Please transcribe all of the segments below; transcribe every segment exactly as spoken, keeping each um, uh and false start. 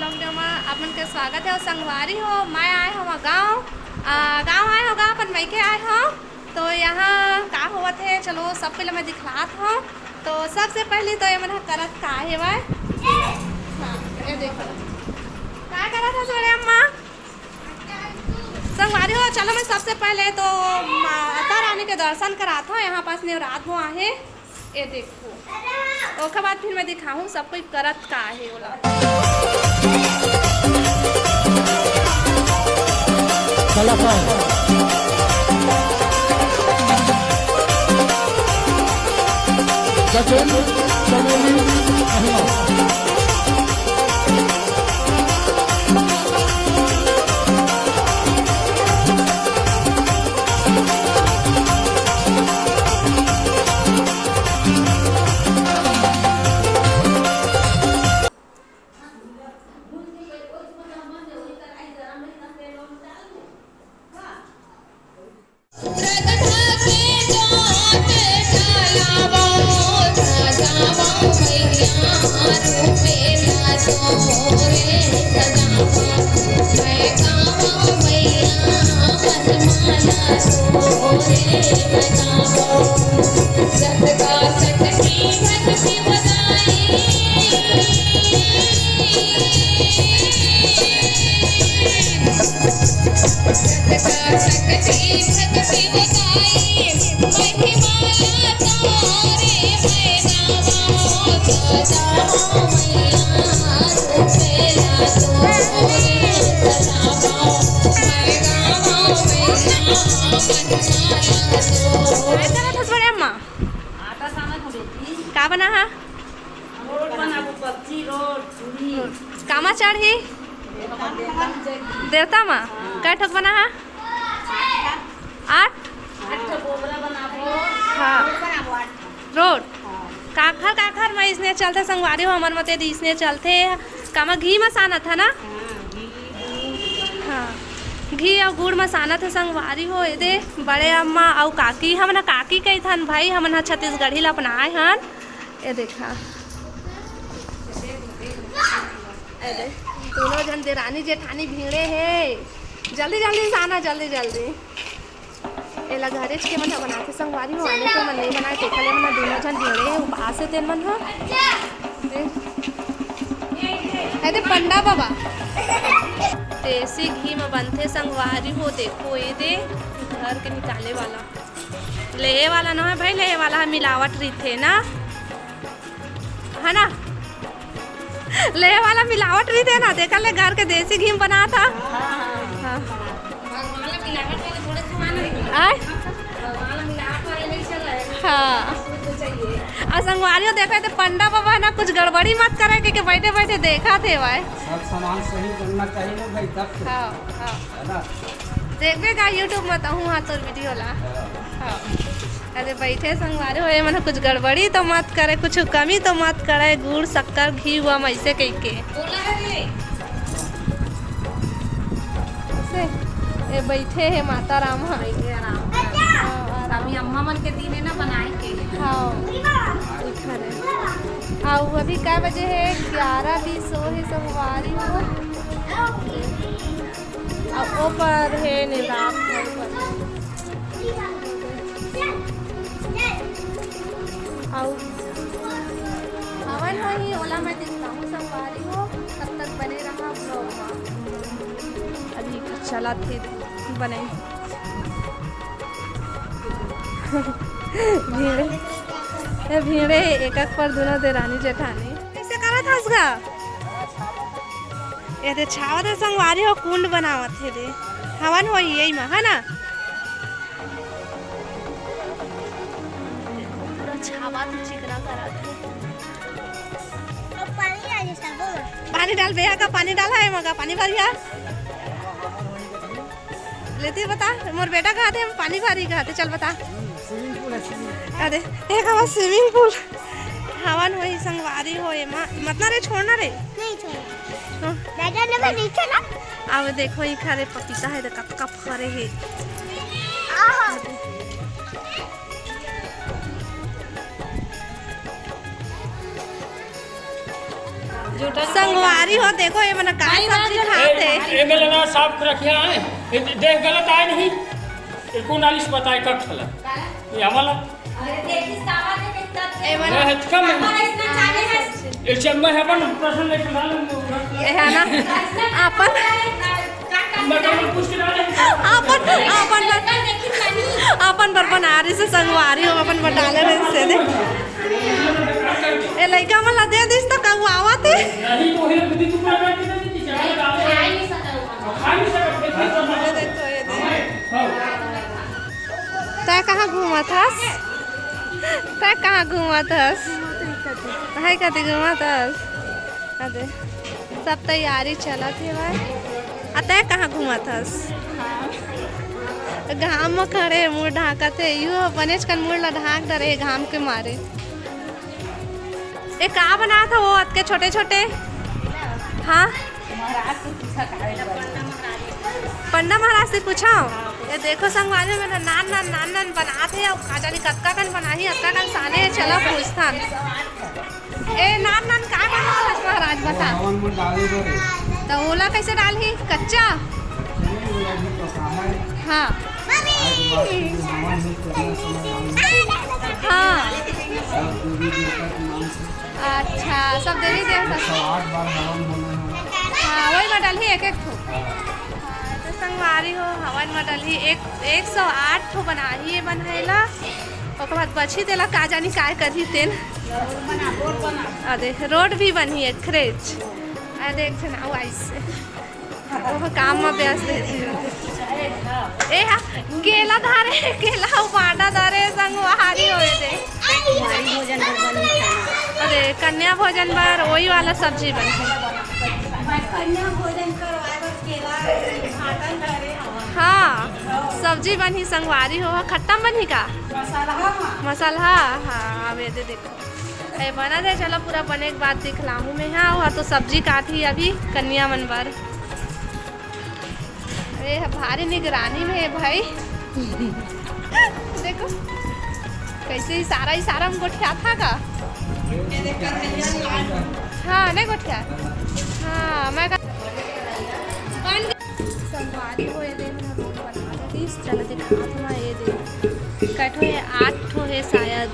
Vlog video में आप मन के स्वागत हे। अउ संगवारी हो, मैं आए हव गाँव, आ, गाँव आए हव, गाँव अपन मइके आए हव। तो यहाँ का होवत हे, चलो सब पहले मैं दिखलात हव। तो सबसे पहले तो ये मन ह करत का हेवय, हाँ, ये देखो का करत हस बड़े अम्मा। संगवारी हो, चलो मैं सबसे पहले तो माता रानी के दर्शन करात हव। यहाँ पास नेवरात हो आहे, ये देखो, ओकर बाद फिर मैं दिखाहूँ सब कोई करत का हे ओला। कलाकार गजेंद्र चमेली महिला। का करत हस बड़े अम्मा? आटा सानत हूँ बेटी। का बना हा? रोड बनाबो, पक्की रोड, पूरी। कामा चढ़ही? देवता मा। कै ठोक बना हा? आठ। आठ ठो गोबरा बनाबो। हाँ। रोड बनाबो आठ ठो। रोड। हाँ। काखर काखर म इसने चलथे संगवारी हो, हमर मते इसने चलथे। कामा घी म सानत हे ना? हाँ, घी, दूध। हाँ, घी अउ गुड़ म सानत हे संगवारी हो। एदे बड़े अम्मा अउ काकी, हमन ह काकी कहिथन भाई, हमन ह छत्तीसगढ़ी ल अपनाए हन। ए देखा, ए दे, दोनों झन देरानी जेठानी भिड़े हे। जल्दी जल्दी से आना, जल्दी जल्दी। एला घरेच के मन ह बनाथे संगवारी हो, आने के मन नइ बनाए, तेखर ले मन ह दूनों झन भिड़े हे, उपास हे तेन मन ह। दे, ए दे पंडा बाबा। देसी घी म बनथे संगवारी हो, देखो ए दे, घर के निकाले वाला। लेहे वाला नोहे भाई, लेहे वाला ह मिलावट रहिथे ना, है ना? लेहे वाला मिलावट रहिथे ना, तेकर ले घर के देसी घी म बनात हा। हाँ। आय? हाँ। अउ संगवारी हो, देखे तो पंडा बाबा ना कुछ गड़बड़ी मत करे, क्योंकि बैठे बैठे देखत हे भाई। सब सामान सही बनना चाहिए ना भाई, तब तो। हाँ, हाँ। है ना? देखबे का YouTube म तहूँ हा तोर video ला। हाँ। अरे बैठे संगवारी हो, ये मन कुछ गड़बड़ी तो मत करे, कुछ कमी तो मत करे, गुड़, शक्कर, घी हुआ म ऐसे कहिके। से, ए बैठे हे माता राम हा। बैठे आराम से। हाँ, आराम। अभी अम्मा मन के दिन हे ना बनाए के। हाँ। अउ अभी का बजे हे? ग्यारह बीस हो हे संगवारी हो। अउ ओ पार हे नेवरात घर पर। अउ हवन होही, ओला मैं दिखाहूँ संगवारी हो, तब तक बने रहा vlog में। अभी चलत हे बने। भीड़े, ए भीड़े, एक एक पर दूनों देरानी जेठानी। कइसे करत हस गा? ए दे छावत हे संगवारी हो, कुंड बनावत हे दे। हवन होही यही मा, है ना? पूरा छावत हे, चिकना करत हे। अब पानी डाल दे सबो। पानी डाल बेहा का, पानी डाल है मगा, पानी भरिया। लेती बता, मोर बेटा कहा थे, हम पानी भरी कहा थे, चल बता। Swimming pool है, swimming। अरे, एक हवा swimming pool। हवन होही संगवारी हो एमा, मत ना रे, छोड़ना रे। नहीं छोड़ना। हाँ। दादा ने मैं नहीं छोड़ा। अब देखो, ई खा रे पपीता है, तो कब कब फरे है। आहा। संगवारी हो, देखो ये मन का सब्जी खात हे। ए, ए मेला ना साफ रखिया है। ए, दे-, देख गलत आए नहीं। ए, कौन आलिस बताए कब खला? ये हमारा। ए मन ये है, कम है। ये चम्मच है, अपन प्रश्न लेके ला लो। ए है ना, अपन अपन, अपन बर, अपन बर बनारिस हे संगवारी हो, अपन बर डाले रहिस हे दे। ए लइका मन ला दे दिस त कहू आवत हे। ए देखो, ए देखो। तैं कहाँ घूमत हस? तैं कहाँ घूमत हस? है कति घूमत हस? अरे, सब तैयारी चलत हे भाई। आ तैं कहाँ घूमत हस? घाम म खड़े, मुड़ ढाकत हे। इहू बनेच कन मुड़ ला ढाक डरे हे घाम के मारे। ए, का बनात हे वो अतके छोटे-छोटे? हाँ? पंडा महाराज से पूछो। ए देखो संगवारी हो, नान नान, नान नान बनात हे, अउ का जानी कतका कन बनाही, अतका कन साने हे, चलो पूछथन। ए, नान नान का बनावत हस महाराज, बता। हवन में डाले बर हे। त ओला कइसे डालही? कच्चा? कच्चा नहीं, ओला अभी पकाना हे। हाँ। आज माटी के हवन हे, कितना समय डालना हे। हाँ। सब देवी देवता के नाम से। अच्छा, सब देवी देवता। एक सौ आठ बार हवन होना हे। हाँ, वही में डालही एक एक ठो। हाँ, त संगवारी हो, हवन में डालही एक, एक सौ आठ ठो बनाही ये बनाए ला। ओकर बाद बची तेला का जानी काय करही तेन। अरे, रोड भी बनही एक खरेच। अरे, एक झन आऊ आइस हे। ओह काम म व्यस्त हे। ए हा, केला धरे, केला अउ भांटा धरे, संगवारी होए दे। अरे, कन्या भोजन बर वही वाला सब्जी बनही। कन्या भोजन करवाए बर केला, भांटा धरे हवन। हाँ, सब्जी बनही संगवारी हो, खट्टा बनही का? मसाला। मसाला, हाँ, हाँ, अब ये दे देखो। ए, बनत हे, चलो पूरा बने के बाद दिखलाहूँ मैं। हाँ, वो तो सब्जी काटही अभी कन्या मन बर। अरे, भारी निगरानी में हे भाई। देखो, कइसे इशारा, इशारा में गोठियात हे का? हाँ, नहीं गोठिया। हाँ, मैं का-, बन संगवारी हो, ये दे, हमन रोड बना देतिस। चलो दिखात हँव, ये दे। कै ठो हे? आठ ठो हे शायद।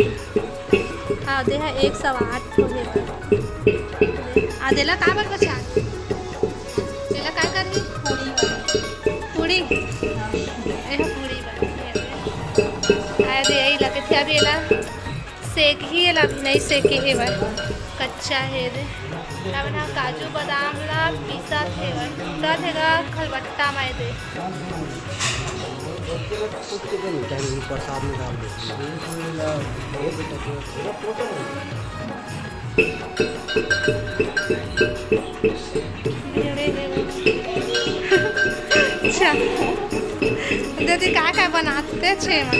हाँ, दे हे, एक सौ आठ ठो हे। आ, देला काबर बचा? देला का करही? पूड़ी। ए हा पूड़ी बनही। आ, दे, यही लगे थे अभी एला। सेकही एला अभी नइ सेके हेवय, कच्चा हे दे। अब ना काजू बादाम ला पीसत हेवय, पीसत हे गा खलबट्टा म ए दे। प्रसाद में डाल दे। अच्छा, दीदी का का बनाते छे मन?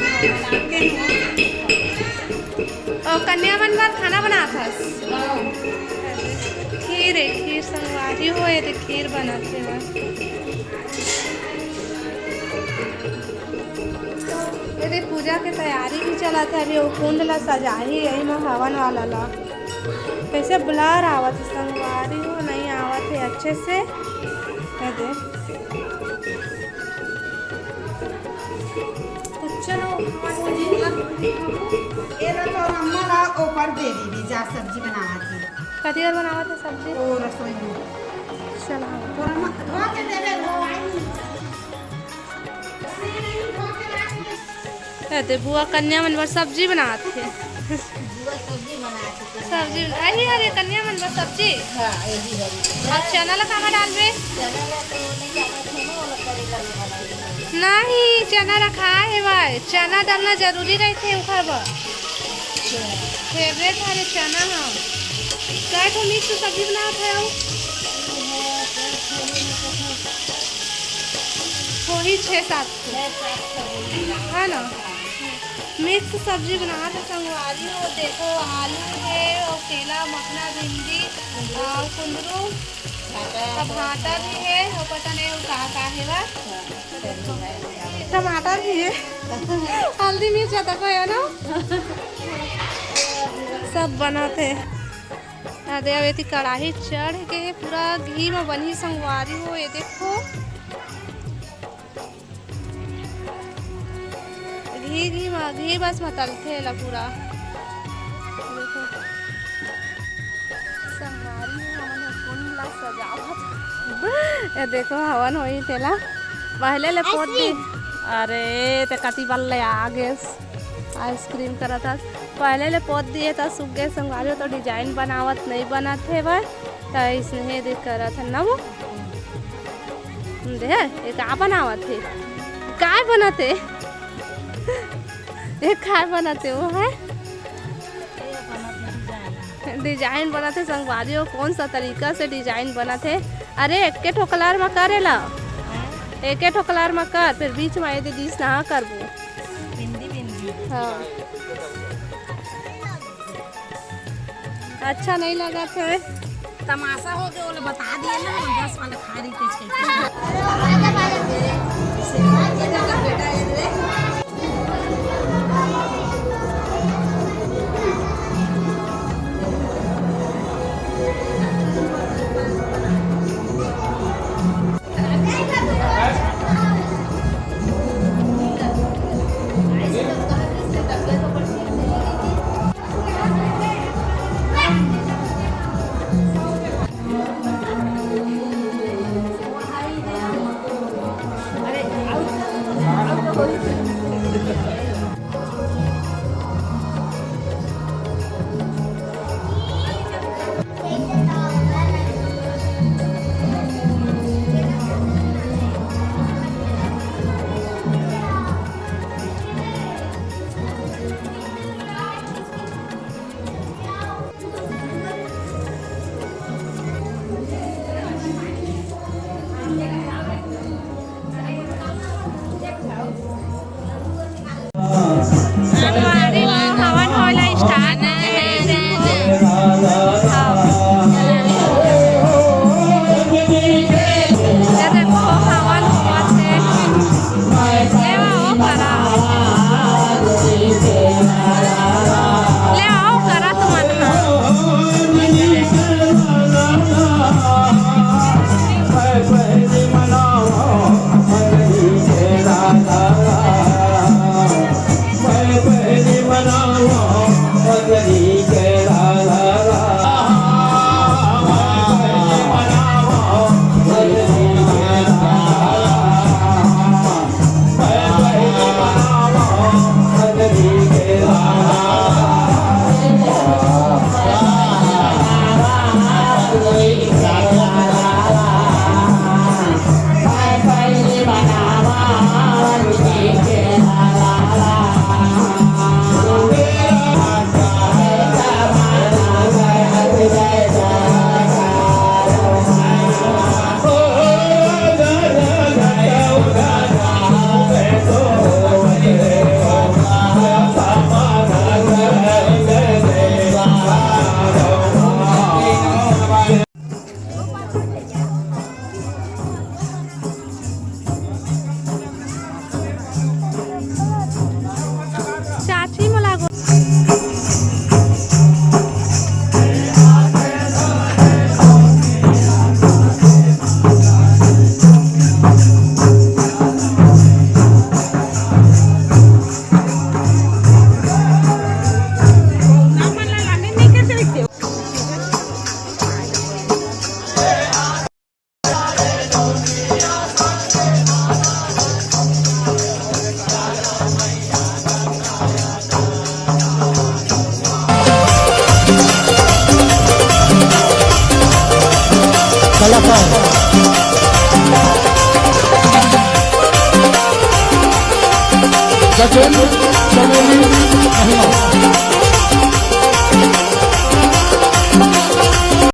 ओ, कन्या मन बर खाना बनात हस? खीर हे, खीर संगवारी हो, ये दे खीर बनत हे बा। ये दे पूजा के तैयारी भी चलत हे, अभी वो कुंड ला सजाही, यही में हवन वाला ला। कैसे blur आवत हे संगवारी हो, नहीं आवत हे अच्छे से। ये दे। तो चलो, एला तो अम्मा ला ओकर दे दीदी, जा सब्जी बनावत हे। कथी और बनावत हे सब्जी? ओ रसोई में। चलो। तोरा म-, धो के देबे, धो। ए दे बुआ कन्या मन बर सब्जी बनात हे। बुआ सब्जी बनात हे। सब्जी, अरे, अरे, कन्या मन बर सब्जी। हाँ, यही है। अब चना ला कामा डालबे? चना ला तो नहीं डालत हे ना, वो लोग करेला में बनाई। नहीं, चना रखाए हे भाई, चना डालना जरूरी रहिथे ओखर बर। अच्छा। Favourite हरे चना ह। कै ठो mix सब्जी बनात हे अउ? ये है, तो थोड़ी ना तो होही छः सात ठो। छः सात ठो होही। है ना? Mix सब्जी बनात हे संगवारी हो, देखो आलू हे अउ केला, मखना, भिंडी अउ कुंदरू, भाटा, अउ भाटा भी हे अउ पता नहीं वो का का हे बा। टमाटर भी हे, हल्दी मिर्च तको हे ना, सब बनात हे। अरे, अब एती कड़ाही चढ़ के पूरा घी म बनही संगवारी हो। ये देखो, घी, घी म, घी बस म तलथे एला पूरा। देखो, संगवारी हो, हमन ह कुंड ला सजावत। ये देखो, हवन होही तेला पहले ले पोत दी। अरे, ते कति बल ले आ गेस। आइसक्रीम करत हस। पहले ले पोत दिए त सूख गे संगवारी हो, तो डिजाइन बनावत नहीं बनत हे भाई। त इसने दे करत हन ना वो। दे, ये का बनावत हे? काय बनत हे? ये काय बनत हे वो है? डिजाइन बनत हे संगवारी हो, कौन सा तरीका से डिजाइन बनत हे? अरे, एके ठो कलर म करे ला। एके ठो कलर म कर, फिर बीच म ये दे दिस ना करबो। बिंदी, बिंदी। हाँ। अच्छा नहीं लगत हे। तमाशा हो गया, वो लोग बता दिए ना, हम दस वाला खा रही थी इसके। संगवारी हो, हवन होए ला start हे। हाँ। ये देखो, हवन होवत हे। ले आओ, करा। ले आओ, करा तुमन ह। चाची मोला गो- कलाकार गजेंद्र चमेली महिला।